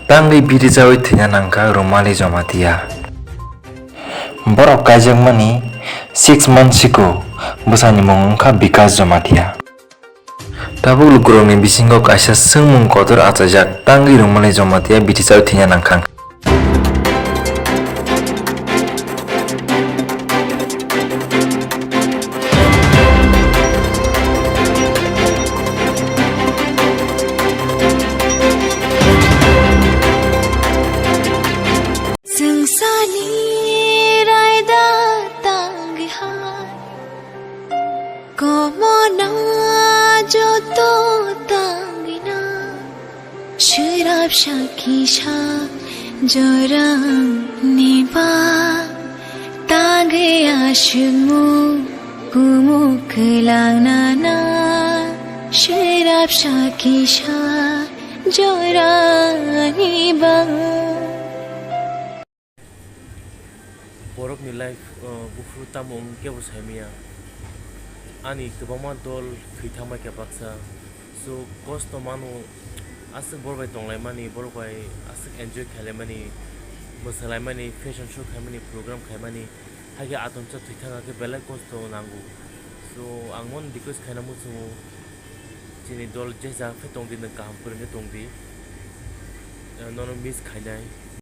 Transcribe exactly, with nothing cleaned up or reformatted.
Tangwi biri chawi thwina nangkha Rumali Jamatia. Borok kaijakmani six months siko bwsani mung wngkha Bikas Jamatia. Tabuk lukurokni bisingo kaisa swngmung kotor achaijak, tangwi Rumali Jamatia biri chawi thwina nangkha. Swngsani raida tangwi hai, komona joto tangwi na. Swrapsa kisa jorani ba tangwi aswkmung kumuk kwlangnana. Swrapsa kisa jorani ba. Borokni life, uh, buphuru tamo wng kebo saimanya. Ani kwbangma dol thwi thangbai kha baksa. So, kosto mano, aswk borok bai tonglaimani, borok bai aswk enjoy khailaimani, mwsalaimani, fashion show khaimani, program khaimani, hakhe atomsa thwi thangkha khe belai kosto nango. So, ang bono request khaina muchungo, chini dol je jaga khe tongdi, nwng kaham kwrwng khe tongdi. Uh, nono miss khainai.